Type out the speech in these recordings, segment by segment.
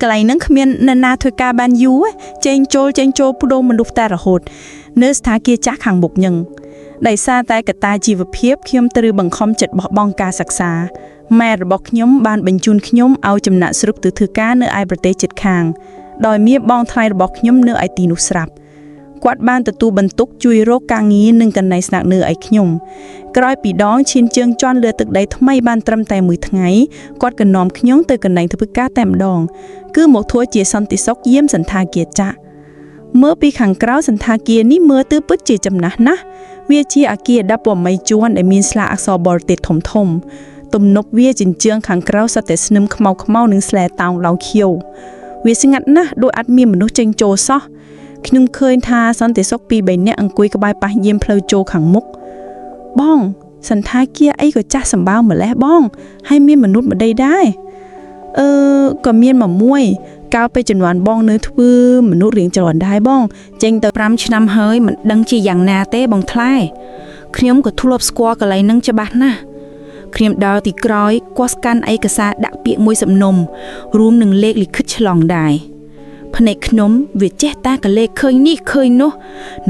កន្លែងហ្នឹងគ្មាននរណាធ្វើការបានយូរទេចេញចូលចេញចូលបដូរមនុស្សតែរហូត នៅស្ថាគារចាស់ខាងមុខញឹងដោយសារតែកត្តាជីវភាពខ្ញុំត្រូវបង្ខំចិត្តបោះបង់ការសិក្សាម៉ែរបស់ខ្ញុំបានបញ្ជូនខ្ញុំឲ្យចំណាក់ស្រុកទៅធ្វើការនៅឯប្រទេសជិតខាង ដោយមានបងថ្លៃរបស់ខ្ញុំនៅឯទីនោះស្រាប់គាត់បានទទួលបន្ទុកជួយរកការងារនិងកន្លែងស្នាក់នៅឲ្យខ្ញុំក្រោយពីដងឈានជើងជន់លើទឹកដីថ្មីបានត្រឹមតែមួយថ្ងៃគាត់ក៏នាំខ្ញុំទៅកន្លែងធ្វើការតែម្ដង គឺមកធ្វើជាសន្តិសុខយាមសន្តាគារចាក់មើលពីខាងក្រៅសន្តាគារនេះមើលទៅពិតជាចំណាស់ណាស់វាជាអគារ18ជាន់ដែលមានស្លាកអក្សរបរទេសធំធំៗទំនប់វាចិញ្ចឿងខាងក្រៅសុទ្ធតែស្នឹមខ្មៅខ្មៅនិងស្លែតោងឡៅខៀវវាស្ងាត់ណាស់ដោយអត់មានមនុស្សចេញចូលសោះខ្ញុំឃើញថាសន្តិសុខពីរបីនាក់អង្គុយក្បែរប៉ះយាមផ្លូវចូលខាងមុខបងសន្តាគារអីក៏ចាស់សម្បើម្លេះបងហើយមានមនុស្សម្ដីដែរ អឺក៏មានមកមួយកាលពេលជំនាន់បងនៅធ្វើមនុស្សរៀងច្រើនដែរបង ចេញទៅ 5ឆ្នាំហើយមិនដឹងជាយ៉ាងណាទេបងថ្លែខ្ញុំក៏ធ្លាប់ស្គាល់កន្លែងហ្នឹងច្បាស់ណាស់ខ្ញុំដល់ទីក្រោយគាត់ស្កាន់ឯកសារដាក់ពាក្យមួយសំណុំរួមនឹងលេខលិខិតឆ្លងដែរភ្នែកខ្ញុំវាចេះតាកលេខឃើញនេះឃើញនោះ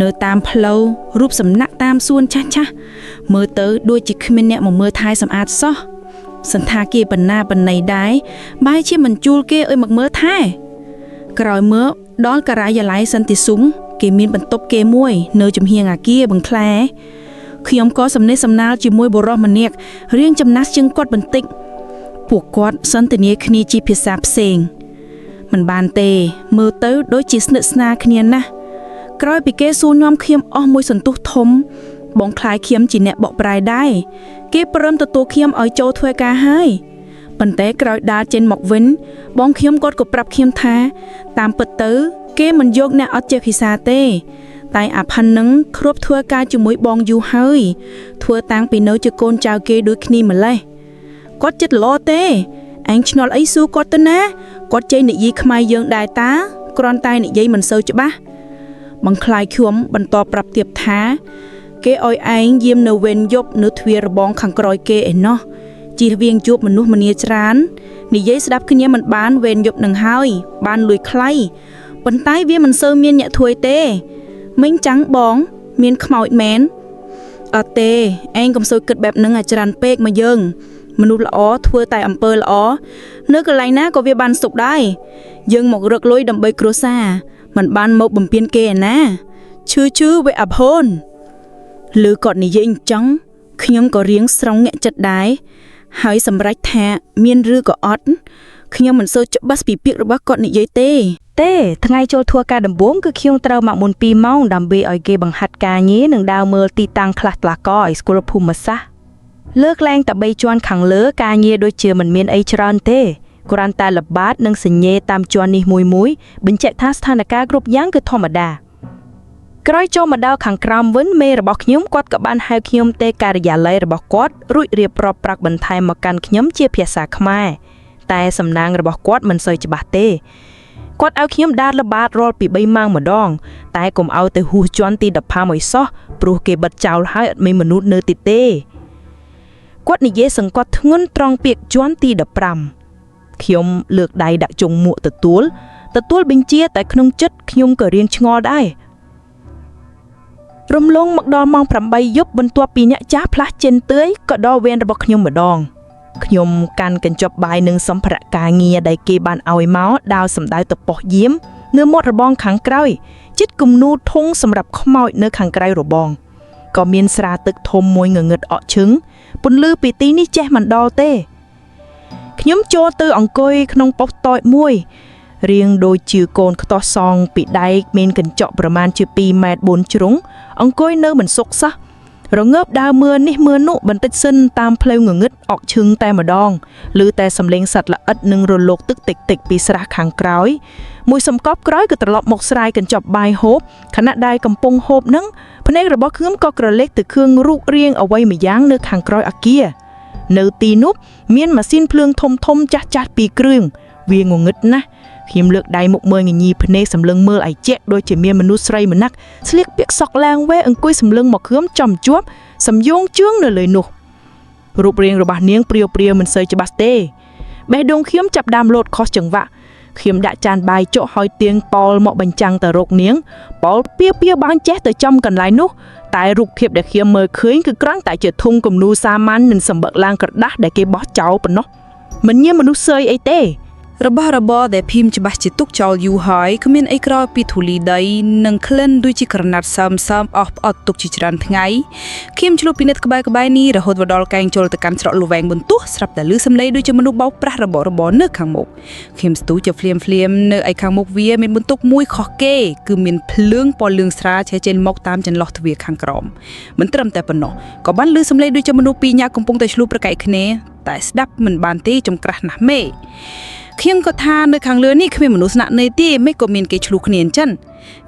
នៅតាមផ្លូវរូបសំណាក់តាមសួនចាស់ចាស់ៗមើលទៅដូចជាគ្មានអ្នកមកមើលថែសម្អាតសោះសន្តាគារបណ្ណាបណ្ណៃដែរបែរជាមិនជួលគេឲ្យមកមើលថែ ក្រោយមកដល់ការិយាល័យសន្តិសុខគេមានបន្ទប់គេមួយ នៅចំហៀងអាគារបង្ក្លែខ្ញុំក៏សំណេះសំណាលជាមួយបុរសម្នាក់រៀងចំណាស់ជាងគាត់បន្តិចពួកគាត់សន្ទនាគ្នាជាភាសាផ្សេងមិនបានទេមើលទៅដូចជាស្និទ្ធស្នាលគ្នាណាស់ក្រោយពីគេសួរនាំខ្ញុំអស់មួយសន្ទុះធំ បងខ្លាយខ្ញុំជាអ្នកបកប្រែដែរគេព្រមទទួលខ្ញុំឲ្យចូលធ្វើការហើយប៉ុន្តែក្រោយដើរចេញមកវិញ បងខ្ញុំគាត់ក៏ប្រាប់ខ្ញុំថា តាមពិតទៅ គេមិនយកអ្នកអត់ចេះភាសាទេ តែអាផាន់នឹងគ្របធ្វើការជាមួយបងយូរហើយធ្វើតាំងពីនៅជាកូនចៅគេដូចគ្នាម្លេះគាត់ចិត្តល្អទេអញឆ្ងល់អីសួរគាត់ទៅណាគាត់ចេះនិយាយខ្មែរយើងដែរតាគ្រាន់តែនិយាយមិនសូវច្បាស់បងខ្លាយខ្ញុំបន្តប្រាប់ទៀតថា គេឲ្យឯងយាមនៅវេនយប់នៅទ្វាររបងខាងក្រោយគេឯណោះជៀសវាងជួបមនុស្សម្នាច្រើន និយាយស្ដាប់គ្នាមិនបានវេនយប់នឹងហើយ បានលួយខ្លៃប៉ុន្តែវាមិនសូវមានអ្នកធួយទេមិញចាំងបង មានខ្មោចមែនអត់ទេឯងកុំសូវគិតបែបហ្នឹងឲ្យច្រើនពេកមកយើង មនុស្សល្អធ្វើតែអំពើល្អនៅកន្លែងណាក៏វាបានសុខដែរយើងមករកលុយដើម្បីគ្រួសារមិនបានមកបំពេញគេឯណាឈឺឈឺវាអភូនឬគាត់និយាយអញ្ចឹងខ្ញុំក៏រៀងស្រង់ងាក់ចិត្តដែរ ហើយសម្រេចថាមានឬក៏អត់ខ្ញុំមិនសូវច្បាស់ពីពាក្យរបស់គាត់និយាយទេ ទេថ្ងៃចូលធ្វើការដំបូងគឺខ្ញុំត្រូវមកមុន2ម៉ោងដើម្បីឲ្យគេបង្ហាត់ការងារនិងដើរមើលទីតាំងខ្លះត្លាកឲ្យស្គាល់ភូមិសាស្ត្រលើកឡើងតែ3ជាន់ខាងលើការងារដូចជាមិនមានអីច្រើនទេគ្រាន់តែល្បាតនិងសញ្ញេតាមជាន់នេះមួយមួយបញ្ជាក់ថាស្ថានភាពគ្រប់យ៉ាងគឺធម្មតាក្រោយចូលមកដល់ខាងក្រោមវិញមេរបស់ខ្ញុំគាត់ក៏បានហៅខ្ញុំទៅការិយាល័យរបស់គាត់រួចរៀបរាប់ប្រាប់បន្ថែមមកកាន់ខ្ញុំជាភាសាខ្មែរតែសំណាងរបស់គាត់មិនសូវច្បាស់ទេ គាត់ឲ្យខ្ញុំដើរល្បាតរាល់ពី3ម៉ោងម្ដង តែកុំឲ្យទៅហួសជាន់ទី15ឲ្យសោះព្រោះគេបិទចោលហើយអត់មានមនុស្សនៅទីទេគាត់និយាយសង្កត់ធ្ងន់ត្រង់ពាក្យជាន់ទី15ខ្ញុំលើកដៃដាក់ជុងមួកទទួលទទួលបញ្ជាតែក្នុងចិត្តខ្ញុំក៏រៀងឆ្ងល់ដែររំលងមកដល់ម៉ោង8យប់បន្ទាប់ពីអ្នកចាស់ផ្លាស់ចិនទឿយក៏ដល់វេនរបស់ខ្ញុំម្ដង ខ្ញុំកាន់កញ្ចប់បាយនិងសម្ភារៈការងារដែលគេបានឲ្យមកដើរសម្ដៅទៅប៉ុស្តិ៍យាមនៅមាត់របងខាងក្រោយចិត្តគំនូធុងសម្រាប់ខ្មោចនៅខាងក្រៅរបងក៏មានស្រាទឹកធំមួយងងឹតអក់ឈឹងពន្លឺពីទីនេះចេះមិនដល់ទេខ្ញុំចូលទៅអង្គុយក្នុងប៉ុស្តិ៍តូចមួយរៀងដូចជាកូនខ្ទាស់សងពីដែកមានកញ្ចក់ប្រមាណជា2ម៉ែត្រ4ជ្រុងអង្គុយនៅមិនសុខសោះ រងើបដើរមើលនេះមើលនោះបន្តិចសិនតាមផ្លូវងងឹតអកឈឹងតែម្ដងឬតែសំឡេងសត្វល្អិតនិងរលកទឹកតិចតិចពីស្រះខាងក្រោយមួយសំកប់ក្រោយក៏ត្រឡប់មកស្រាយកញ្ចប់បាយហូបខណៈដែលកំពុងហូបនឹងភ្នែករបស់ខ្ញុំក៏ក្រឡេកទៅគ្រឿងរូបរាងអ្វីម្យ៉ាងនៅខាងក្រោយអាគារនៅទីនោះមានម៉ាស៊ីនភ្លើងធំធំចាស់ចាស់ពីរគ្រឿងវាងងឹតណាស់ខ្ញុំលើកដៃមកមើលញញីភ្នែកសម្លឹងមើលឲ្យជាក់ដូចជាមានមនុស្សស្រីម្នាក់ស្លៀកពាក់សក់ឡើងវែអង្គុយសម្លឹងមកគ្រឿងចំជាប់សំយងជឿងនៅលើនោះរូបរាងរបស់នាងព្រាវព្រាវមិនសូវច្បាស់ទេបេះដូងខ្ញុំចាប់ដើមលោតខុសចង្វាក់ ខ្ញុំដាក់ចានបាយចុះហើយទៀងប៉លមកបញ្ចាំងទៅរកនាងប៉លពៀពៀបានចេះទៅចំកន្លែងនោះតែរូបភាពដែលខ្ញុំមើលឃើញគឺគ្រាន់តែជាធុងគំនូសាមញ្ញនិងសម្បឹកឡានក្រដាស់ដែលគេបោះចោលប៉ុណ្ណោះមិនមានមនុស្សសើយអីទេ របស់របរដែលភីមច្បាស់ជាទុកចោលយូរហើយគ្មានអីក្រៅពីធូលីដីនិងក្លិនដូចជាក្រណាត់សើមសើមអស់ផ្អត់ទុកជាច្រើនថ្ងៃឃៀមឆ្លុះពិនិត្យក្បែរក្បែរនេះរហូតមកដល់កែងចូលទៅកាន់ច្រកលវែងបន្ទោះស្រាប់តែឮសំឡេងដូចជាមនុស្សបោកប្រាស់របររបរនៅខាងមុខឃៀមស្ទុះជាភ្លាមភ្លាមនៅឯខាងមុខវាមានបន្ទប់មួយខុសគេគឺមានភ្លើងពណ៌លឿងស្រាលឆេះចេញមកតាមចន្លោះទ្វារខាងក្រោមមិនត្រឹមតែប៉ុណ្ណោះក៏បានឮសំឡេងដូចជាមនុស្សពីរនាក់កំពុងតែឆ្លោះប្រកែកគ្នាតែស្ដាប់មិនបានទេចំក្រាស់ណាស់មេ ខ្ញុំក៏ថានៅខាងលើនេះគ្មានមនុស្សស្នាក់នៅទេមិនក៏មានគេឆ្លោះគ្នាអញ្ចឹង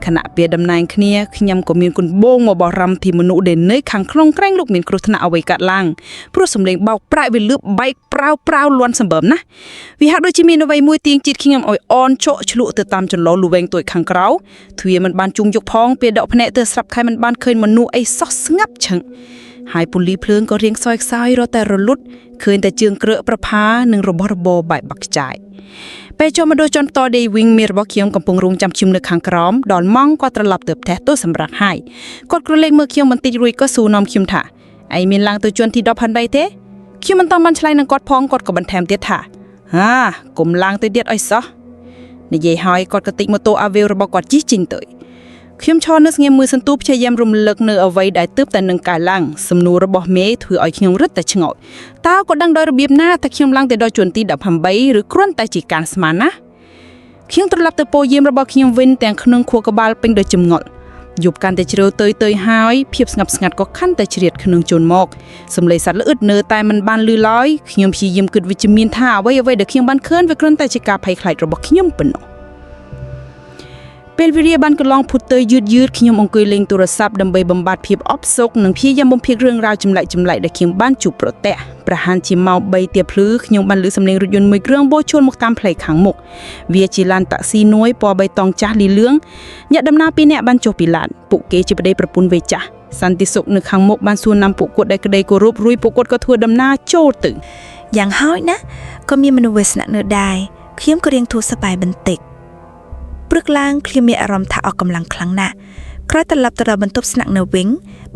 ខណៈពេលតំណែងគ្នាខ្ញុំក៏មានគុណបងមកបារម្ភពីមនុស្សដែលនៅខាងក្នុងក្រែងលោកមានគ្រោះថ្នាក់អ្វីកាត់ឡើងព្រោះសំឡេងបោកប្រាក់វាលឺបែកប្រាវប្រាវលាន់សម្បើមណាស់វាហាក់ដូចជាមានអ្វីមួយទាញជាតិខ្ញុំឲ្យអន់ជក់ឆ្លក់ទៅតាមចន្លោះលូវែងទួយខាងក្រៅទ្វារមិនបានជុងយកផងពេលដកភ្នែកទៅស្រាប់ខែមិនបានឃើញមនុស្សអីសោះស្ងាប់ឈឹងហើយពូលីភ្លើងក៏រៀងសយខ្សោយរត់តែរលត់ឃើញតែជើងគ្រើកប្រផានិងរបស់របរបែកបាក់ខ្ចាយ ពេលចូលមកដល់ចន្ទតដេវិញមានរបស់ខ្ញុំកំពុងរងចាំខ្ញុំនៅខាងក្រោមដល់ម៉ោងគាត់ត្រឡប់ទៅផ្ទះទៅសម្រាប់ហើយគាត់ក្រឡេកមើលខ្ញុំបន្តិចរួចក៏សួរនាំខ្ញុំថាឯងមានឡើងទៅជាន់ទី10ហិនដីទេខ្ញុំមិនតបានឆ្លើយនឹងគាត់ផងគាត់ក៏បន្ថែមទៀតថាហាកុំឡើងទៅទៀតអីសោះនិយាយហើយគាត់ក៏ទិញម៉ូតូអាវីលរបស់គាត់ជិះចេញទៅខ្ញុំឈរនៅស្ងៀមមួយសន្ទុះព្យាយាមរំលឹកនៅអ្វីដែលទើបតែនឹងកើតឡើងសំណួររបស់មេធ្វើឲ្យខ្ញុំរឹតតែឆ្ងល់តើគាត់ដឹងដោយរបៀបណាថាខ្ញុំឡើងទៅដល់ជួនទី18ឬគ្រាន់តែជាការស្មានណាខ្ញុំត្រឡប់ទៅពោយាមរបស់ខ្ញុំវិញទាំងក្នុងខួរក្បាលពេញដោយចម្ងល់យប់កាន់តែជ្រៅទៅទៅហើយភាពស្ងប់ស្ងាត់ក៏កាន់តែជ្រៀតក្នុងជូនមកសំឡេងសត្វល្អិតនៅតែមិនបានឮឡើយខ្ញុំព្យាយាមគិតវិជ្ជមានថាអ្វីអ្វីដែលខ្ញុំបានឃើញវាគ្រាន់តែជាការភ័យខ្លាចរបស់ខ្ញុំប៉ុណ្ណោះ ពេលវេលាបានកន្លងផុតទៅយឺតយឺតខ្ញុំអង្គុយលេងទូរស័ព្ទដើម្បីបំបត្តិភាពអផ្សុកនិងព្យាយាមបំភាករឿងរ៉ាវចម្លែកចម្លែកដែលខ្ញុំបានជួបប្រទះប្រហែលជាម៉ោង3ទៀបភ្លឺខ្ញុំបានឮសំឡេងរថយន្តមួយគ្រឿងបោះជួលមកតាមផ្លូវខាងមុខវាជាឡានតាក់ស៊ីនួយពណ៌បៃតងចាស់លីលឿងអ្នកដំណើរពីរនាក់បានចុះពីឡានពួកគេជាប្តីប្រពន្ធវ័យចាស់សន្តិសុខនៅខាងមុខបានសួរនាំពួកគាត់ដោយក្តីគោរពរួចពួកគាត់ក៏ធ្វើដំណើរចូលទៅ យ៉ាងហោចណាស់ក៏មានមនុស្សវាសនានៅដែរខ្ញុំក៏រៀងធូរសប្បាយបន្តិចព្រឹកឡើងខ្ញុំមានអារម្មណ៍ថាអស់កម្លាំងខ្លាំងណាស់ក្រោយត្រឡប់ទៅដល់បន្ទប់ស្នាក់នៅវិញ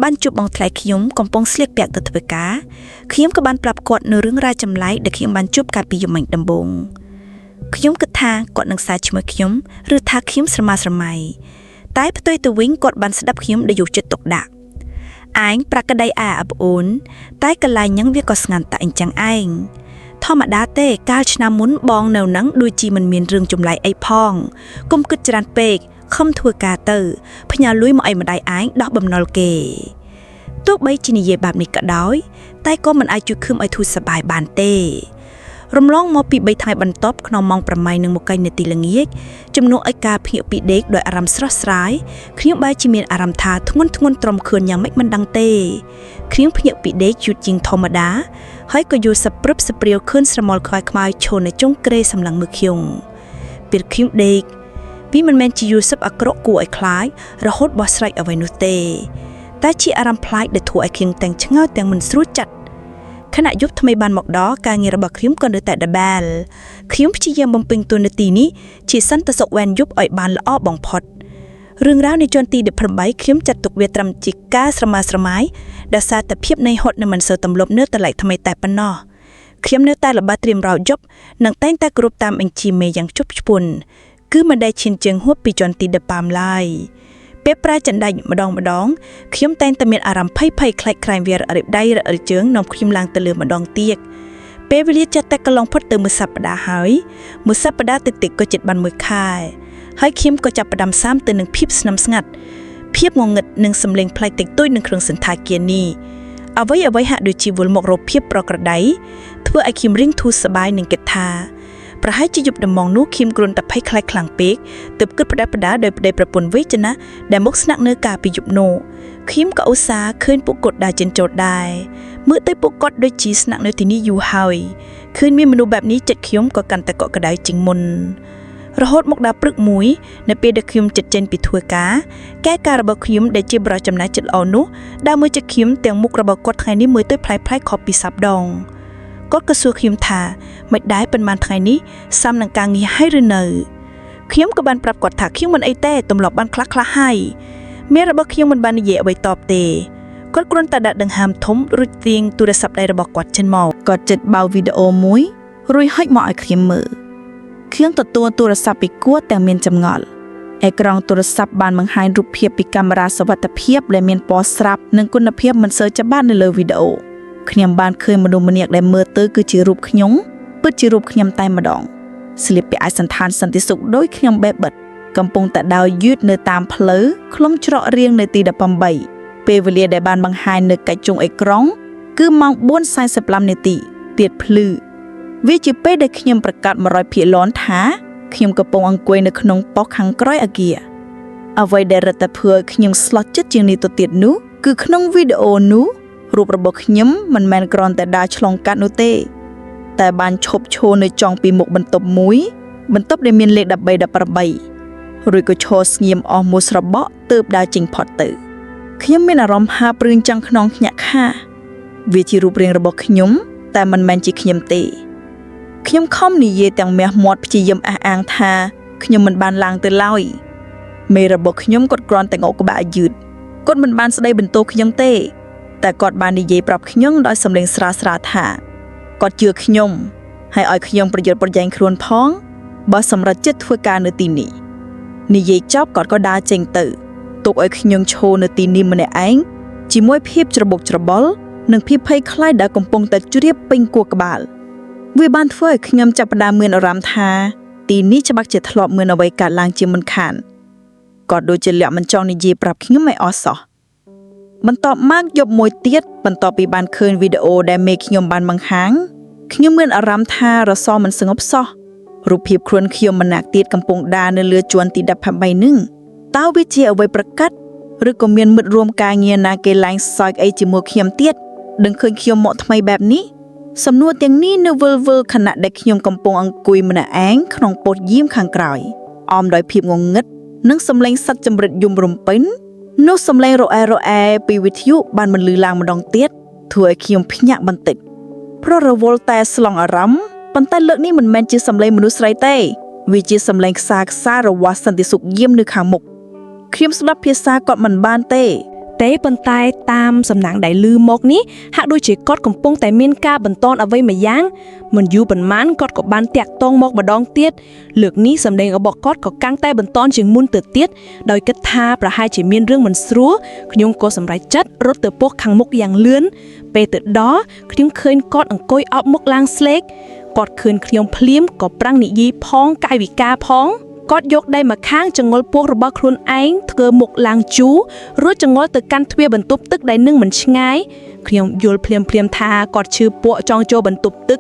បានជួបបងថ្លៃខ្ញុំកំពុងស្លៀកពាក់ទៅធ្វើការខ្ញុំក៏បានប្រាប់គាត់នៅរឿងរ៉ាវចម្លែកដែលខ្ញុំបានជួបកាលពីយប់មិញដំបូងខ្ញុំគិតថាគាត់នឹងសាឈ្មោះខ្ញុំឬថាខ្ញុំស្រមាស្រមៃតែផ្ទុយទៅវិញគាត់បានស្ដាប់ខ្ញុំដោយយកចិត្តទុកដាក់ឯងប្រាក់ក្តីអាអបអូន តែកន្លែងហ្នឹងវាក៏ស្ងាត់តែអញ្ចឹងឯង ធម្មតាទេកាលឆ្នាំមុនបងនៅនឹងដូចជាមិនមានរឿងចម្លែកអីផងគុំគិតច្រើនពេកខំធ្វើការទៅផ្ញើលុយមកឲ្យម្ដាយឯងដោះបំណុលគេទោះបីជានិយាយបែបនេះក៏ដោយ តែក៏មិនអាចជួយខឹមឲ្យធូរសប្បាយបានទេ រំលងមកពី3ថ្ងៃបន្ទាប់ក្នុងម៉ោង8:01នាទីល្ងាចជំនួសឲ្យការភ្ញាក់ពីដេកដោយអារម្មណ៍ស្រស់ស្រាយខ្ញុំបែរជាមានអារម្មណ៍ថាធ្ងន់ធ្ងរទ្រាំខឿនយ៉ាងម៉េចមិនដឹងទេខ្ញុំភ្ញាក់ពីដេកយឺតជាងធម្មតា ហើយក៏យល់សព្រឹបសព្រាវខឿនស្រមោលខ្វាយខ្មៅឈរនៅចុងគ្រែសម្លឹងមើលខ្ញុំពេលខ្ញុំដេកវាមិនមែនជាយល់សឹបអាក្រក់គួរឲ្យខ្លាចរហូតបោះស្រែកអ្វីនោះទេ តែជាអារម្មណ៍ប្លែកដែលធ្វើឲ្យខ្ញុំទាំងឆ្ងល់ទាំងមិនស្រួលចិត្តខណៈយប់ថ្មីបានមកដល់ការងាររបស់ខ្ញុំក៏នៅតែដដែលខ្ញុំព្យាយាមបំពេញតួនាទីនេះជាសន្តិសុខវេនយប់ឲ្យបានល្អបំផុតរឿងរ៉ាវនៃជនទី18ខ្ញុំចាត់ទុកវាត្រឹមជាការស្រមើស្រមៃដោយសារតែភាពនៃហត់នៅមិនសូវទម្លប់នៅតម្លៃថ្មីតែប៉ុណ្ណោះខ្ញុំនៅតែល្បាតត្រៀមរោយប់និងតែងតែគ្រប់តាមបញ្ជាមេយ៉ាងជប់ឆ្ពុនគឺមិនដែលឈានជើងហួសពីជនទី15ឡើយពេលប្រាចិនដាច់ម្ដងម្ដងខ្ញុំតែងតែមានអារម្មណ៍ភ័យភ័យខ្លាចខ្លាញ់វាររិបដៃររិជើងនាំខ្ញុំឡើងទៅលើម្ដងទៀតពេលវេលាចាត់តែកន្លងផុតទៅមួយសប្តាហ៍ហើយមួយសប្តាហ៍តិចៗក៏ចិត្តបានមួយខែហើយខ្ញុំក៏ចាប់ផ្ដើមសាមទៅនឹងភាពស្ងំស្ងាត់ភាពងងឹតនិងសម្លេងប្លែកតិចតួចនៅក្នុងសន្តាគារនេះអ្វីអ្វីហាក់ដូចជាវិលមករកភាពប្រក្រតីធ្វើឲ្យខ្ញុំរៀងធូរសប្បាយនឹងគិតថាប្រហែលជាយប់ដំបងនោះខ្ញុំគ្រាន់តែភ័យខ្លាចខ្លាំងពេកទើបគិតផ្ដាច់ផ្ដាដោយប្តីប្រពន្ធវេចណាដែលមកស្នាក់នៅកាលពីយប់នោះខ្ញុំក៏ឧស្សាហ៍ឃើញពួកគាត់ដើរចិញ្ចោតដែរមើលទៅពួកគាត់ដូចជាស្នាក់នៅទីនេះយូរហើយឃើញមានមនុស្សបែបនេះចិត្តខ្ញុំក៏កាន់តែកក់ក្ដៅជាងមុនរហូតមកដល់ព្រឹកមួយនៅពេលដែលខ្ញុំចិត្តចេញពីធ្វើការកែការរបស់ខ្ញុំដែលជាបរិចំណាយចិត្តល្អនោះដើរមើលចិត្តខ្ញុំទាំងមុខរបស់គាត់ថ្ងៃនេះមើលទៅប្លែកៗខុសពីសប្ដង គាត់ក៏សួរខ្ញុំថាមិនដែរប៉ុន្មានថ្ងៃនេះសាំនឹងការងារហើយឬនៅខ្ញុំក៏បានប្រាប់គាត់ថាខ្ញុំមិនអីទេទម្លាប់បានខ្លះខ្លះហើយមេរបស់ខ្ញុំមិនបាននិយាយអ្វីតបទេគាត់គ្រាន់តែដាក់ដង្ហើមធំរួចទាញទូរស័ព្ទដៃរបស់គាត់ចេញមក គាត់ចិត្តបៅវីដេអូមួយរួចហុចមកឲ្យខ្ញុំមើលខ្ញុំទទួលទូរស័ព្ទពីគាត់ទាំងមានចម្ងល់អេក្រង់ទូរស័ព្ទបានបង្ហាញរូបភាពពីកាមេរ៉ាសុវត្ថិភាពដែលមានពណ៌ស្រាប់និងគុណភាពមិនសូវច្បាស់នៅលើវីដេអូខ្ញុំបានឃើញមនុស្សម្នាក់ដែលមើលទៅគឺជារូបខ្ញុំពិតជារូបខ្ញុំតែម្ដងស្លៀកពាក់ឯកសណ្ឋានសន្តិសុខដោយខ្ញុំបេះបិទកំពុងតែដើរយឺតនៅតាមផ្លូវក្នុងច្រករៀងនៅទី18ពេលវេលាដែលបានបង្ហាញនៅកាច់ជុងអេក្រង់គឺម៉ោង4:45នាទីទៀតភ្លឺវាជាពេលដែលខ្ញុំប្រកាស100%លន់ថាខ្ញុំកំពុងអង្គុយនៅក្នុងប៉ុស្តិ៍ខាងក្រោយអាគារអ្វីដែលរដ្ឋាភិបាលខ្ញុំស្លុតចិត្តជាងនេះទៅទៀតនោះគឺក្នុងវីដេអូនោះរូបរបស់ខ្ញុំមិនមែនគ្រាន់តែដើរឆ្លងកាត់នោះទេ តែបានឈប់ឈរនៅចុងពីមុខបន្ទប់មួយ បន្ទប់ដែលមានលេខ13 18រួចក៏ឈរស្ងៀមអស់មួយស្របក់ទើបដើរចេញផុតទៅខ្ញុំមានអារម្មណ៍ហាព្រឿងចង់ក្នុងភ្ញាក់ខាវាជារូបរាងរបស់ខ្ញុំ តែមិនមែនជាខ្ញុំទេខ្ញុំខំនិយាយទាំងមាស់មាត់ព្យាយាមអះអាងថាខ្ញុំមិនបានឡើងទៅឡើយមេរបស់ខ្ញុំគាត់គ្រាន់តែងក់ក្បាលយឺតគាត់មិនបានស្ដីបន្ទោសខ្ញុំទេ តែគាត់បាននិយាយប្រាប់ខ្ញុំដោយសំឡេងស្រាលៗថាគាត់ជឿខ្ញុំហើយឲ្យខ្ញុំប្រយុទ្ធប្រយែងខ្លួនផងបើសម្រេចចិត្តធ្វើការនៅទីនេះនិយាយចប់គាត់ក៏ដើរចេញទៅទុកឲ្យខ្ញុំឈរនៅទីនេះម្នាក់ឯងជាមួយភាពច្របូកច្របល់និងភាពភ័យខ្លាចដែលកំពុងតែជ្រាបពេញគួរក្បាលវាបានធ្វើឲ្យខ្ញុំចាប់ផ្ដើមមានអារម្មណ៍ថាទីនេះច្បាស់ជាធ្លាប់មានអ្វីកើតឡើងជាមិនខានគាត់ដូចជាលាក់មិនចង់និយាយប្រាប់ខ្ញុំឲ្យអស់សោះបន្ទាប់មកយប់មួយទៀតបន្ទាប់ពីបានឃើញវីដេអូដែលមេខ្ញុំបានបង្ហាញខ្ញុំមានអារម្មណ៍ថារសល់មិនស្ងប់សោះរូបភាពខ្លួនខ្ញុំម្នាក់ទៀតកំពុងដើរនៅលើជាន់ទី18នឹងតើវាជាអ្វីប្រកាសឬក៏មានមិត្តរួមការងារណាគេឡើងសើចអីជាមួយខ្ញុំទៀតដឹងឃើញខ្ញុំមកថ្មីបែបនេះសំណួរទាំងនេះនៅវិលវិលខណៈដែលខ្ញុំកំពុងអង្គុយម្នាក់ឯងក្នុងពោតយាមខាងក្រោយអមដោយភាពងងឹតនិងសំឡេងសត្វចម្រិតយំរំពេញនោះសំឡេងរអែរអែពីវិទ្យុបានបន្លឺឡើងម្ដងទៀតធ្វើឲ្យខ្ញុំភ្ញាក់បន្តិចព្រោះរវល់តែស្លង់អារម្មណ៍ប៉ុន្តែលើកនេះមិនមែនជាសំឡេងមនុស្សស្រីទេវាជាសំឡេងខ្សាខ្សាររបស់សន្តិសុខយាមនៅខាងមុខខ្ញុំស្ដាប់ភាសាគាត់មិនបានទេ ទេប៉ុន្តែតាមសំណាងដែលឮមកនេះហាក់ដូចជាគាត់កំពុងតែមានការបន្តអ្វីមួយយ៉ាងមិនយូរប៉ុន្មានគាត់ក៏បានតាក់ទងមកម្ដងទៀតលើកនេះសម្លេងរបស់គាត់ក៏កាន់តែបន្តជាងមុនទៅទៀតដោយគិតថាប្រហែលជាមានរឿងមិនស្រួលខ្ញុំក៏សម្រេចចិត្តរត់ទៅពោះខាងមុខយ៉ាងលឿនពេលទៅដល់ខ្ញុំឃើញគាត់អង្គុយអោបមុខឡើងស្លេកគាត់ឃើញខ្ញុំភ្លាមក៏ប្រាំងនិយាយផងកាយវិការផងគាត់យកដៃមកខាងចង្អុលពោះរបស់ខ្លួនឯងធ្វើមុខឡើងជូររួចចង្អុលទៅកាន់ទ្វារបន្ទប់ទឹកដែលនឹងមិនឆ្ងាយខ្ញុំយល់ភ្លាមភ្លាមថាគាត់ឈឺពោះចង់ចូលបន្ទប់ទឹក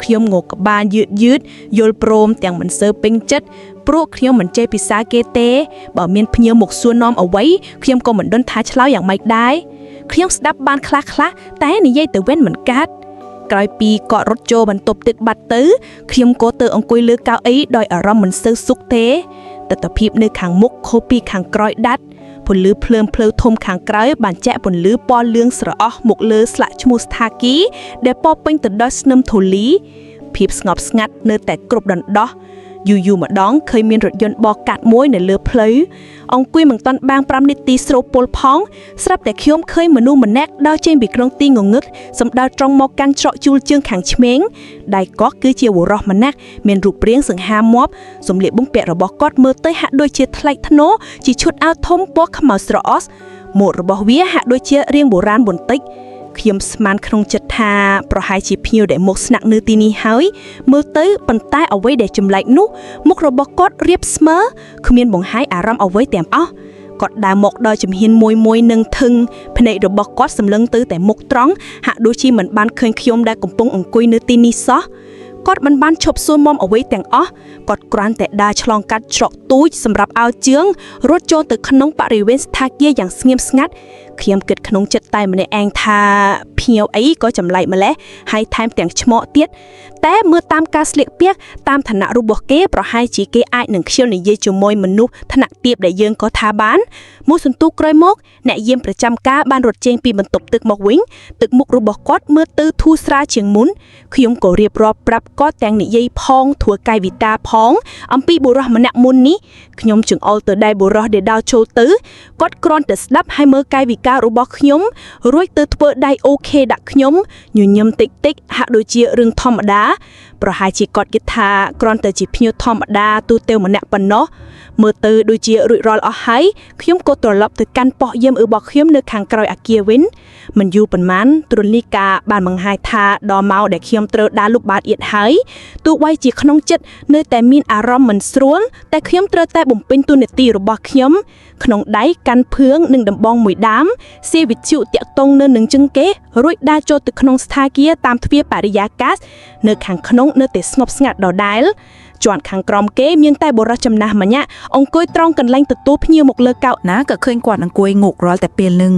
ខ្ញុំងក់ក្បាលយឺតយឺតយល់ព្រមទាំងមិនសូវពេញចិត្តព្រោះខ្ញុំមិនចេះភាសាគេទេបើមានភ្ញៀវមកសួរនាំអ្វីខ្ញុំក៏មិនដឹងថាឆ្លើយយ៉ាងម៉េចដែរខ្ញុំស្ដាប់បានខ្លះខ្លះតែនិយាយទៅវិញមិនកាត់ក្រោយពីគាត់រត់ចូលបន្ទប់ទឹកបាត់ទៅខ្ញុំក៏ទៅអង្គុយលើកៅអីដោយអារម្មណ៍មិនសូវសុខទេទស្សនភាពនៅខាងមុខខុសពីខាងក្រោយដាច់ពន្លឺភ្លើងភ្លៅធំខាងក្រៅបានចាក់ពន្លឺពណ៌លឿងស្រអស់មកលើស្លាកឈ្មោះស្ថាគីដែលពោពេញទៅដោយស្នឹមធូលីភាពស្ងប់ស្ងាត់នៅតែគ្រប់ដណ្ដោះយូរយូរម្ដងឃើញមានរថយន្តបកាត់មួយនៅលើផ្លូវអង្គុយមិនតាន់បាង5នាទីស្រូបពលផងស្រាប់តែខ្ញុំឃើញមនុស្សម្នាក់ដើរចេញពីក្នុងទីងងឹតសម្ដៅត្រង់មកកាន់ច្រកជួលជើងខាងឆ្វេងដៃគាត់គឺជាបុរសម្នាក់មានរូបរាងសង្ហាមាប់សម្លៀកបំពាក់របស់គាត់មើលទៅហាក់ដូចជាថ្លៃថ្នូរជាឈុតអាវធំពណ៌ខ្មៅស្រអស់ម៉ូដរបស់វាហាក់ដូចជារាងបុរាណបន្តិចខ្ញុំស្មានក្នុងចិត្តថាប្រហែលជាភ្ញៀវដែលមកស្នាក់នៅទីនេះហើយមើលទៅប៉ុន្តែអ្វីដែលចម្លែកនោះមុខរបស់គាត់រាបស្មើគ្មានបង្ហាញអារម្មណ៍អ្វីទាំងអស់គាត់ដើរមកដល់ជំហានមួយមួយនឹងធឹងភ្នែករបស់គាត់សម្លឹងទៅតែមុខត្រង់ហាក់ដូចជាមិនបានឃើញខ្ញុំដែលកំពុងអង្គុយនៅទីនេះសោះគាត់មិនបានឈប់សួរមុំអ្វីទាំងអស់គាត់គ្រាន់តែដើរឆ្លងកាត់ច្រកទូចសម្រាប់ឲ្យជើងរត់ចូលទៅក្នុងបរិវេណស្ថាគារយ៉ាងស្ងៀមស្ងាត់ ខ្ញុំគិតក្នុងចិត្តតែម្នាក់ឯងថាភ្ញៀវអីក៏ចម្លែកម្លេះហើយថែមទាំងឆ្មក់ទៀតតែមើលតាមការស្លៀកពាក់តាមឋានៈរបស់គេប្រហែលជាគេអាចនឹងខ្ជិលនិយាយជាមួយមនុស្សឋានៈទាបដែលយើងក៏ថាបានមួយសន្ទុះក្រោយមកអ្នកយាមប្រចាំការបានរត់ចេញពីបន្ទប់ទឹកមកវិញទឹកមុខរបស់គាត់មើលទៅធូរស្រាលជាងមុនខ្ញុំក៏រៀបរាប់ប្រាប់គាត់ទាំងនិយាយផងធ្វើកាយវិការផង អំពីបុរសម្នាក់មុននេះខ្ញុំចង្អុលទៅដែរបុរសដែលដើរចូលទៅគាត់គ្រាន់តែស្ដាប់ហើយមើលកាយវិការរបស់ខ្ញុំរួចទៅធ្វើដៃ OK ដាក់ខ្ញុំញញឹមតិចតិចហាក់ដូចជារឿងធម្មតា ប្រហែលជាគាត់គិតថាគ្រាន់តែជាភ្ញៀវធម្មតាទូទៅម្នាក់ប៉ុណ្ណោះមើលទៅដូចជារួចរាល់អស់ហើយខ្ញុំក៏ត្រឡប់ទៅកាន់ប៉ុស្តិ៍យាមរបស់ខ្ញុំនៅខាងក្រោយអាគារវិញមិនយូរប៉ុន្មានទ្រលីកាបានបង្ហាញថាដល់ម៉ោងដែលខ្ញុំត្រូវដើរលុបបាតអៀតហើយទោះបីជាក្នុងចិត្តនៅតែមានអារម្មណ៍មិនស្រួលតែខ្ញុំត្រូវតែបំពេញតួនាទីរបស់ខ្ញុំក្នុងដៃកាន់ភឿងនិងដំបងមួយដើមសេវិទ្យុតាក់ទងនៅនឹងជើងគេរួចដើរចូលទៅក្នុងស្ថាគារតាមទ្វារបរិយាកាសនៅខាងក្នុងនៅតែស្ងប់ស្ងាត់ដដែលជាន់ខាងក្រោមគេមានតែបុរសចំណាស់ម្នាក់អង្គុយត្រង់កន្លែងទទួលភ្ញៀវមកលើកៅ ណាក៏ឃើញគាត់អង្គុយងក់រាល់តែពេលនឹង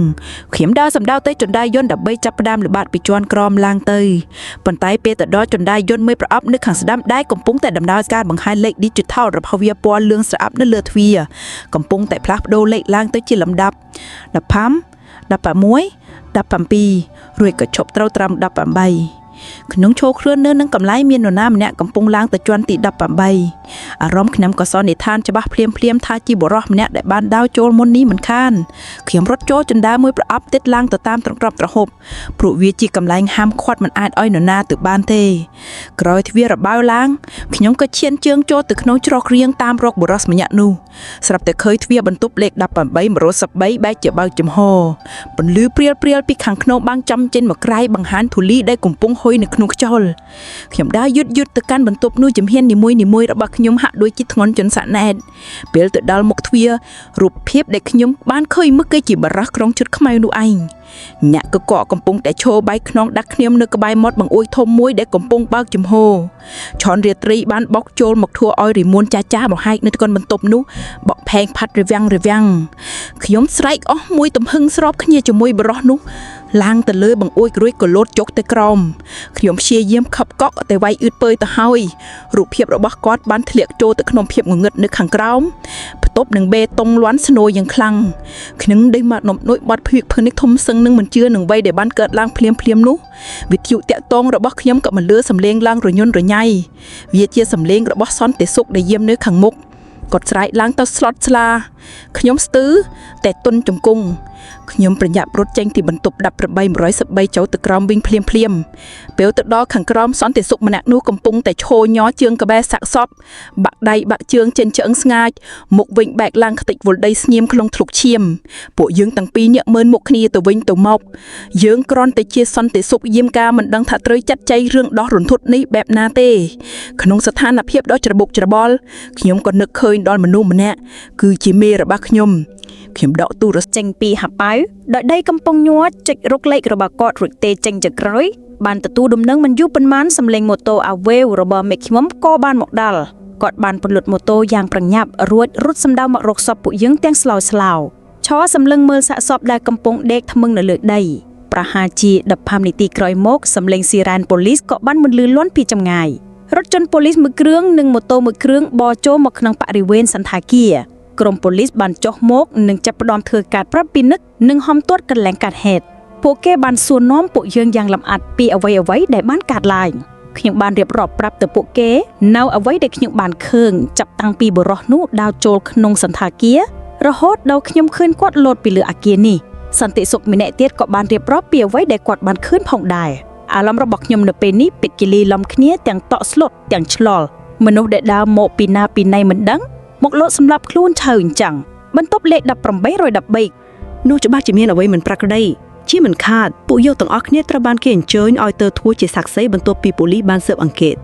ខ្ញុំដើរសម្ដៅទៅចណ្ដាយន្តដើម្បីចាប់ផ្ដើមល្បាតពីជាន់ក្រោមឡើងទៅប៉ុន្តែពេលទៅដល់ចណ្ដាយន្តមួយប្រអប់នៅខាងស្ដាំដៃកំពុងតែដំណើរការបង្ហាញលេខ Digital របស់វាពណ៌លឿងស្អាប់នៅលើទ្វារកំពុងតែផ្លាស់ប្ដូរលេខឡើងទៅជាលំដាប់15 16 17រួចក៏ឈប់ត្រូវត្រឹម18ក្នុងឈោខ្លួននៅនឹងកម្លែងមាននរណាម្នាក់កំពុងឡើងទៅជាន់ទី18អារម្មណ៍ខ្ញុំក៏សន្និដ្ឋានច្បាស់ភ្លាមភ្លាមថាជាបុរសម្នាក់ដែលបានដើរចូលមុននេះមិនខានខ្ញុំរត់ចូលជណ្ដើរមួយប្រអប់ទៀតឡើងទៅតាមត្រង់ក្របត្រហូបព្រោះវាជាកន្លែងហាមឃាត់មិនអាចឲ្យនរណាទៅបានទេក្រោយទ្វាររបៅឡើងខ្ញុំក៏ឈានជើងចូលទៅក្នុងច្រករៀងតាមរកបុរសម្នាក់នោះស្រាប់តែឃើញទ្វារបន្ទប់លេខ18 113បែកជាបើកចំហពន្លឺព្រាលព្រាលពីខាងក្នុងបាំងចំចេញមកក្រៅបង្ហាញធូលីដែលកំពុងហុយនៅក្នុងខ្យល់ខ្ញុំដើរយឺតយឺតទៅកាន់បន្ទប់នោះជំហាននីមួយនីមួយរបស់ខ្ញុំហាក់ដូចជាធ្ងន់ជនសាក់ណែតពេលទៅដល់មុខទ្វាររូបភាពដែលខ្ញុំបានឃើញមើលគេជាបរោះក្រុងឈុតខ្មៅនោះឯងអ្នកកកកំពុងតែឈរបែកខ្នងដាក់ខ្ញុំនៅក្បែរមាត់បង្អួចធំមួយដែលកំពុងបើកចំហឆនរាត្រីបានបោកចូលមកធ្វើឲ្យរីមួនចាចាមកហែកនៅកនបន្ទប់នោះបក់ផែងផាត់រវាំងរវាំងខ្ញុំស្រែកអស់មួយទំហឹងស្របគ្នាជាមួយបរោះនោះឡើងទៅលើបង្អួចរួចក៏លោតចុកទៅក្រោមខ្ញុំព្យាយាមខឹបកក់តែវាយអឺតពើទៅហើយរូបភាពរបស់គាត់បានធ្លាក់ចូលទៅក្នុងភាពងងឹតនៅខាងក្រោមផ្ទប់នឹងបេតុងលាន់ស្នួយយ៉ាងខ្លាំងខ្ញុំដេញមកនំនួយបាត់ភៀកភឹងនេះធំសឹងនឹងមិនជឿនឹងអ្វីដែលបានកើតឡើងភ្លាមភ្លាមនោះវិទ្យុតាក់តងរបស់ខ្ញុំក៏មិនលឺសំឡេងឡើងរញន់រញ៉ៃវាជាសំឡេងរបស់សន្តិសុខដែលយាមនៅខាងមុខគាត់ស្រែកឡើងទៅស្លុតស្លាខ្ញុំស្ទើរតែទុនជង្គង់ខ្ញុំប្រញាប់រត់ចេញពីបន្ទប់18 113ចូលទៅក្រោមវិញភ្លាមភ្លាមពេលទៅដល់ខាងក្រោមសន្តិសុខម្នាក់នោះកំពុងតែឈរញ័រជើងក្បែរសាកសពបាក់ដៃបាក់ជើងចិនឆ្អឹងស្ងាចមុខវិញបែកឡើងខ្ទេចវល់ដីស្ងៀមក្នុងធ្លុកឈាមពួកយើងទាំងពីរញាក់មើលមុខគ្នាទៅវិញទៅមកយើងគ្រាន់តែជាសន្តិសុខយាមកាមិនដឹងថាត្រូវចាត់ចែងរឿងដោះរន្ធត់នេះបែបណាទេក្នុងស្ថានភាពដ៏ច្របូកច្របល់ខ្ញុំក៏នឹកឃើញដល់មនុស្សម្នាក់គឺជាមេរបស់ខ្ញុំខ្ញុំដកទូរស័ព្ទ ចេញពីហប៉ៅដោយដីកំពុងញ័រចុចរុកលេខរបស់គាត់រួចទេចេញចក្រោយបានទទួលដំណឹងមិនយូរប៉ុន្មានសម្លេងម៉ូតូអាវេវរបស់មេខ្ញុំក៏បានមកដល់គាត់បានពន្លត់ម៉ូតូយ៉ាងប្រញាប់រួចរត់សម្ដៅមករកសពពួកយើងទាំងស្លោយស្លោឈរសម្លឹងមើលសាកសពដែលកំពុងដេកថ្មឹងនៅលើដីប្រហែលជា15នាទីក្រោយមកសម្លេងស៊ីរ៉ែនប៉ូលីសក៏បានបន្លឺលាន់ពីចម្ងាយរថយន្តប៉ូលីសមួយគ្រឿងនិងម៉ូតូមួយគ្រឿងបរចូលមកក្នុងបរិវេណសណ្ឋាគារក្រុមប៉ូលីសបានចុះមកនិងចាប់ផ្ដើមធ្វើការប្រាប់ពិនិត្យនិងហំទាត់កន្លែងកាត់ហេតុពួកគេបានសួរនាំពួកយើងយ៉ាងលម្អិតពីអ្វីៗដែលបានកើតឡើងខ្ញុំបានរៀបរាប់ប្រាប់ទៅពួកគេនៅអ្វីដែលខ្ញុំបានឃើញចាប់តាំងពីបុរសនោះដើរចូលក្នុងសណ្ឋាគាររហូតដល់ខ្ញុំឃើញគាត់លោតពីលើអគារនេះសន្តិសុខម្នាក់ទៀតក៏បានរៀបរាប់ពីអ្វីដែលគាត់បានឃើញផងដែរអារម្មណ៍របស់ខ្ញុំនៅពេលនេះពិតជាលាយឡំគ្នាទាំងតក់ស្លុតទាំងឆ្លល់មនុស្សដែលដើរមកពីណាពីណីមិនដឹងមកលោតសម្លាប់ខ្លួនឆៅអញ្ចឹងបន្ទប់លេខ1813 នោះច្បាស់ជាមានអ្វីមិនប្រក្រតីជាមិនខាតពួកយកទាំងអស់គ្នាត្រូវបានគេអញ្ជើញឲ្យទៅធ្វើជាសាក្សីបន្ទាប់ពីប៉ូលីសបានស៊ើបអង្កេត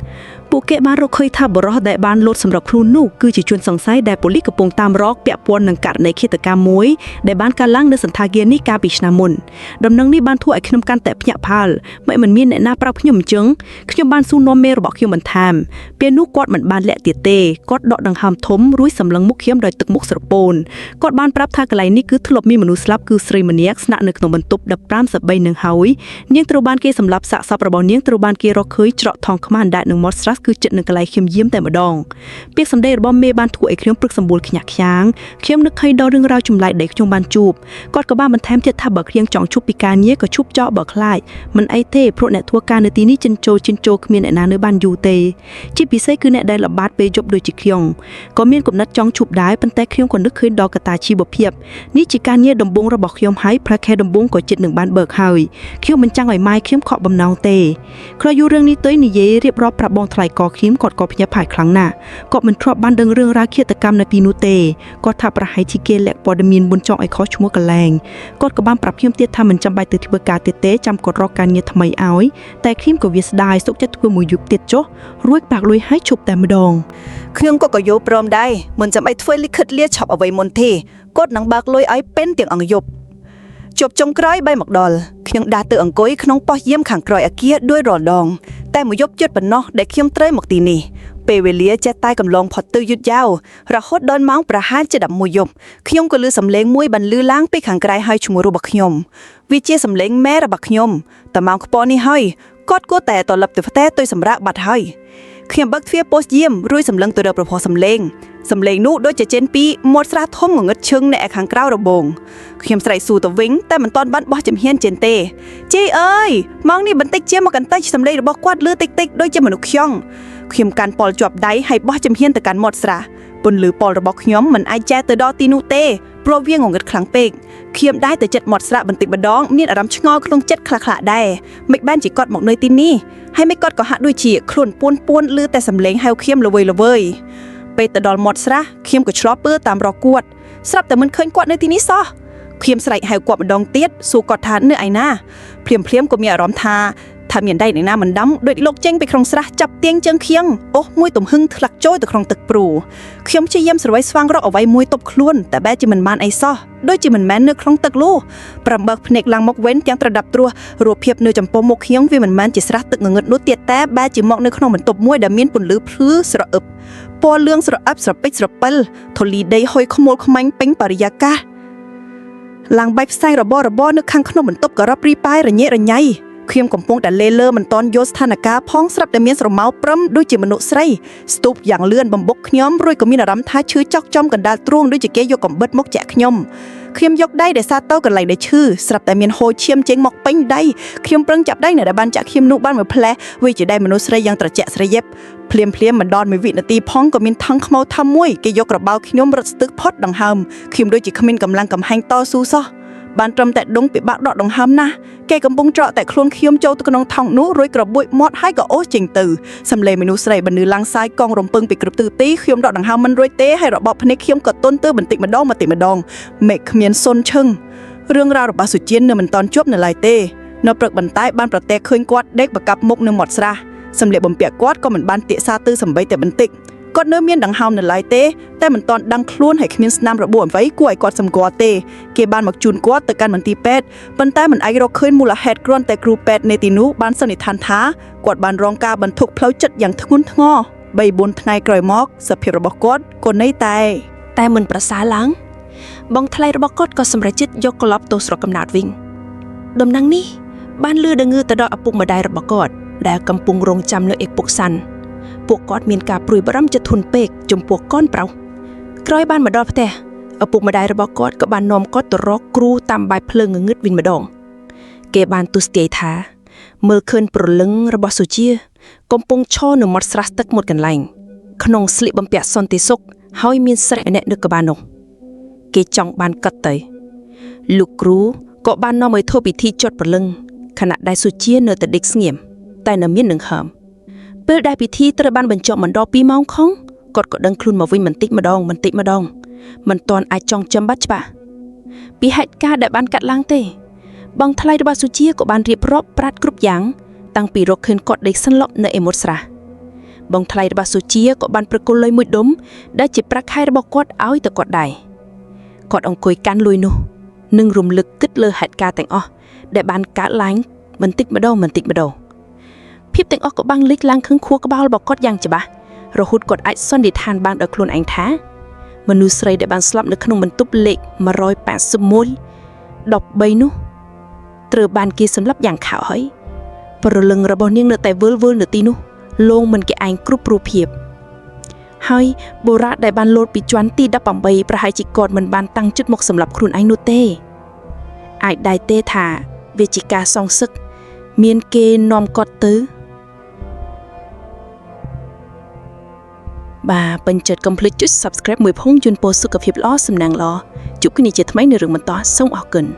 ពួកគេបានរកឃើញថាបុរសដែលបានលោតសម្រាប់ខ្លួននោះគឺជាជនសង្ស័យដែលប៉ូលីសកំពុងតាមរកពាក់ព័ន្ធនឹងករណីឃាតកម្មមួយដែលបានកើតឡើងនៅសន្តាគារនេះកាលពីឆ្នាំមុនដំណឹងនេះបានធ្វើឲ្យខ្ញុំកាន់តែភ្ញាក់ផ្អើលមិនមិនមានអ្នកណាប្រាប់ខ្ញុំអញ្ចឹងខ្ញុំបានសួរនាំមេរបស់ខ្ញុំបន្ថែមពេលនោះគាត់មិនបានលាក់ទៀតទេគាត់ដកដង្ហើមធំរួចសម្លឹងមុខខ្ញុំដោយទឹកមុខស្រពោនគាត់បានប្រាប់ថាកន្លែងនេះគឺធ្លាប់មានមនុស្សស្លាប់គឺស្រីម្នាក់ស្នាក់នៅក្នុងបន្ទប់15 13នឹងហើយនាងត្រូវបានគេសម្លាប់សាកសពរបស់នាងត្រូវបានគេរកឃើញច្រកថងខ្មាស់អណ្ដែតនឹងមាត់ស្រះគឺចិត្តនឹងកន្លែងខ្ញុំយាមតែម្ដងពាក្យសម្ដីរបស់មេបានធ្វើឲ្យខ្ញុំព្រឹកសម្បួលខ្ញាក់ខ្យាងខ្ញុំនឹកឃើញដល់រឿងរ៉ាវចម្លែកដែលខ្ញុំបានជួបគាត់ក៏បានបន្ថែមទៀតថាបើខ្ញុំចង់ឈប់ពីការងារក៏ឈប់ចោលបើខ្លាចមិនអីទេព្រោះអ្នកធ្វើការនៅទីនេះចិនចូលចិនចូលគ្មានអ្នកណានៅបានយូរទេជាពិសេសគឺអ្នកដែលល្បាតពេលយប់ដូចជាខ្ញុំក៏មានគំនិតចង់ឈប់ដែរប៉ុន្តែខ្ញុំក៏នឹកឃើញដល់កត្តាជីវភាពនេះជាការងារដំបូងរបស់ខ្ញុំហើយប្រាក់ខែដំបូងក៏ជិតនឹងបានបើកហើយខ្ញុំមិនចង់ឲ្យម៉ែខ្ញុំខកបំណងទេក្រោយយូររឿងនេះទៅនិយាយរៀបរាប់ប្រាប់បងថ្លៃកខ្ញុំគាត់ក៏ភ្ញាក់ផ្អើលខ្លាំងណាស់គាត់មិនធ្លាប់បានដឹងរឿងរ៉ាវឃាតកម្មនៅទីនោះទេគាត់ថាប្រហែលជាគេលាក់ព័ត៌មានមុនចង់ឲ្យខុសឈ្មោះកន្លែងគាត់ក៏បានប្រាប់ខ្ញុំទៀតថាមិនចាំបាច់ទៅធ្វើការទៀតទេចាំគាត់រកការងារថ្មីឲ្យតែខ្ញុំក៏វាស្ដាយសុខចិត្តធ្វើមួយយប់ទៀតចុះរួចបាក់លុយឲ្យឈប់តែម្ដង ខ្ញុំក៏ក៏យល់ព្រមដែរមិនចាំបាច់ធ្វើលិខិតលាឆប់អ្វីមុនទេគាត់នឹងបើកលុយឲ្យពេនទាំងអង្គយប់ជប់ចុងក្រោយបែរមកដល់ខ្ញុំដើរទៅអង្គុយក្នុងប៉ុស្តិ៍យាមខាងក្រោយអគារដោយរាល់ដងតែមួយយប់ជិតប៉ុណ្ណោះដែលខ្ញុំត្រូវមកទីនេះពេលវេលាចេះតែកំឡងផុតទៅយឺតយ៉ាវរហូតដល់ម៉ោងប្រហែលជា11យប់ខ្ញុំក៏ឮសំឡេងមួយបានឮឡើងពីខាងក្រៅហើយឈ្មោះរបស់ខ្ញុំវាជាសំឡេងម៉ែរបស់ខ្ញុំតែម៉ោងខ្ពស់នេះហើយគាត់គួរតែត្រឡប់ទៅផ្ទះទៅសម្រាកបាត់ហើយខ្ញុំបើកទ្វារប៉ុស្តិ៍យាមរួចសម្លឹងទៅរកប្រផុសសំឡេងសំឡេងនោះដូចជាចេញពីមាត់ស្រះធំងងឹតឈឹងនៅឯខាងក្រៅរបងខ្ញុំស្រែកស៊ូទៅវិញតែមិនទាន់បានបោះជំហានចេញទេជីអើយម៉ោងនេះបន្តិចជាមកកន្តិចសំឡេងរបស់គាត់លឺតិចតិចដូចជាមនុស្សខ្យងខ្ញុំកាន់ប៉ុលជាប់ដៃហើយបោះជំហានទៅកាន់មាត់ស្រះពន្លឺប៉ុលរបស់ខ្ញុំមិនអាចចែទៅដល់ទីនោះទេព្រោះវាងងឹតខ្លាំងពេកខ្ញុំដែរទៅចិត្តមាត់ស្រះបន្តិចម្ដងមានអារម្មណ៍ឆ្ងល់ក្នុងចិត្តខ្លះៗដែរមិនបានជាគាត់មកនៅទីនេះហើយមិនគាត់ក៏ហាក់ដូចជាខ្លួនពួនពួនលឺតែសំឡេងហៅខ្ញុំល្វើយល្វើយពេលទៅដល់មាត់ស្រះខ្ញុំក៏ឆ្លប់ពើតាមរកគាត់ស្រាប់តែមិនឃើញគាត់នៅទីនេះសោះខ្ញុំស្រែកហៅគាត់ម្ដងទៀតសួរគាត់ថានៅឯណាភ្លាមភ្លាមក៏មានអារម្មណ៍ថាថាមានដៃអ្នកណាមិនដាំដូចលោកចេញពីក្នុងស្រះចាប់ទៀងជើងខៀងអូសមួយទំហឹងធ្លាក់ចូលទៅក្នុងទឹកព្រូខ្ញុំព្យាយាមស្រវៃស្វាងរកអ្វីមួយទប់ខ្លួនតែបែរជាមិនបានអីសោះដូចជាមិនមែននៅក្នុងទឹកនោះប្រំបើកភ្នែកឡើងមកវិញទាំងត្រដាប់ត្រួសរូបភាពនៅចំពោះមុខខ្ញុំវាមិនមែនជាស្រះទឹកងងឹតនោះទៀតតែបែរជាមកនៅក្នុងបន្ទប់មួយដែលមានពន្លឺភ្លឺស្រអឹបពណ៌លឿងស្រអឹបស្រពេចស្រពិលធូលីដីហុយខ្មោលខ្មាញ់ពេញបរិយាកាសឡើងបែបផ្សែងរបររបរនៅខាងក្នុងបន្ទប់ក៏រាប់រីប៉ាយរញ៉េរញ៉ៃខ្ញុំកំពុងតែលេលើមិនតន់យល់ស្ថានភាពផងស្រាប់តែមានស្រមោលព្រឹមដូចជាមនុស្សស្រីស្ទូបយ៉ាងលឿនបំបុកខ្ញុំរួចក៏មានអារម្មណ៍ថាឈឺចុកចំកណ្ដាលទ្រូងដូចជាគេយកកំបិតមកចាក់ខ្ញុំខ្ញុំយកដៃដែលសាទៅកន្លែងដែលឈឺស្រាប់តែមានហូរឈាមចេញមកពេញដៃខ្ញុំប្រឹងចាប់ដៃអ្នកដែលបានចាក់ខ្ញុំនោះបានមួយផ្លែវាជាដៃមនុស្សស្រីយ៉ាងត្រជាក់ស្រយេបភ្លាមភ្លាមមិនដល់មួយវិនាទីផងក៏មានថង់ខ្មៅធំមួយគេយកក្របៅខ្ញុំរត់ស្ទឹកផុតដង្ហើមខ្ញុំដូចជាគ្មានកម្លាំងកំហែងតស៊ូសោះបានត្រឹមតែដងពិបាកដកដង្ហើមណាស់គេកំពុងច្រកតែខ្លួនខ្ញុំចូលទៅក្នុងថង់នោះរួចក្របួចមាត់ហើយក៏អូសចេញទៅសំឡេងមនុស្សស្រីបន្លឺឡើងសាយកងរំពឹងពីគ្រប់ទិសទីខ្ញុំដកដង្ហើមមិនរួចទេហើយរបបភ្នែកខ្ញុំក៏ទន់ទៅបន្តិចម្ដងបន្តិចម្ដងមេឃគ្មានសុនឈឹងរឿងរ៉ាវរបស់សុជាតិនៅមិនទាន់ជប់នៅឡើយទេនៅព្រឹកបន្តែបានប្រទះឃើញគាត់ដេកបកាប់មុខនៅមាត់ស្រះសម្លៀកបំពាក់គាត់ក៏មិនបានទាកសាទឺសំបីតែបន្តិចគាត់នៅមានដង្ហើមនៅឡើយទេតែមិនទាន់ដឹងខ្លួនហើយគ្មានស្នាមរបួសអ្វីគួរឲ្យគាត់សម្គាល់ទេគេបានមកជូនគាត់ទៅកាន់មន្ទីរពេទ្យប៉ុន្តែមិនអាចរកឃើញមូលហេតុគ្រាន់តែគ្រូពេទ្យនៅទីនោះបានសន្និដ្ឋានថាគាត់បានរងការបន្ធុកផ្លូវចិត្តយ៉ាងធ្ងន់ធ្ងរ3 4ថ្ងៃក្រោយមកសភាពរបស់គាត់ក៏នៅតែ តែមិនប្រសើរឡើង បងថ្លៃរបស់គាត់ក៏សម្រេចចិត្តយកត្រឡប់ទៅស្រុកកំណើតវិញ ដំណឹងនេះបានលឺដងឺទៅដល់ឪពុកម្ដាយរបស់គាត់ដែលកំពុងរងចាំនៅឯពុកសាន់ពួកគាត់មានការព្រួយបារម្ភចិត្តធុនពេកចំពោះកូនប្រុសក្រោយបានមកដល់ផ្ទះឪពុកម្ដាយរបស់គាត់ក៏បាននាំគាត់ទៅរកគ្រូតាមបែបភ្លើងងងឹតវិញម្ដង គេបានទស្សន៍ទាយថា មើលឃើញព្រលឹងរបស់សុជា កំពុងឈរនៅមាត់ស្រះទឹកមួយកន្លែង ក្នុងស្លៀកបំពាក់សន្តិសុខហើយមានស្រីម្នាក់នៅក្បាលនោះ គេចង់បានកត់ទៅលោកគ្រូក៏បាននាំឲ្យធ្វើពិធីចុតព្រលឹងខណៈដែលសុជានៅតែដេកស្ងៀមតែនៅមាននឹងហើមពេលដែលពិធីត្រូវបានបញ្ចប់មិនដល់2ម៉ោងខងគាត់ក៏ដឹងខ្លួនមកវិញបន្តិចម្ដងបន្តិចម្ដងមិនទាន់អាចចងចាំបាត់ច្បាស់ពីហេតុការណ៍ដែលបានកាត់ឡើងទេ បងថ្លៃរបស់សុជាក៏បានរៀបរាប់ប្រាត់គ្រប់យ៉ាង តាំងពីរកឃើញគាត់ដេកសន្លប់នៅឯមុតស្រះ បងថ្លៃរបស់សុជាក៏បានប្រគល់លុយមួយដុំដែលជាប្រាក់ខែរបស់គាត់ឲ្យទៅគាត់ដែរគាត់អង្គុយកាន់លុយនោះនិងរំលឹកគិតលើហេតុការណ៍ទាំងអស់ដែលបានកើតឡើងបន្តិចម្ដងបន្តិចម្ដងភាពទាំងអស់ក៏បានលេចឡើងខឹងខួរក្បាលរបស់គាត់យ៉ាងច្បាស់រហូតគាត់អាចសន្និដ្ឋានបានដោយខ្លួនឯងថាមនុស្សស្រីដែលបានស្លាប់នៅក្នុងបន្ទប់លេខ181 13នោះត្រូវបានគេសម្លាប់យ៉ាងខោហើយ ព្រលឹងរបស់នាងនៅតែវិលវល់នៅទីនោះលងមិនគេឯងគ្រប់រូបភាពហើយបុរៈដែលបានលោតពីជាន់ទី18ប្រហែលជាគាត់មិនបានតាំងចិត្តមកសម្លាប់ខ្លួនឯងនោះទេអាចដែរទេថាវាជាការសងសឹកមានគេនាំគាត់ទៅបាទពេញចិត្តកុំភ្លេចចុច Subscribe មួយផងជូនពរសុខភាពល្អសំណាងល្អជួបគ្នាជាថ្មីនៅរឿងបន្តសូមអរគុណ។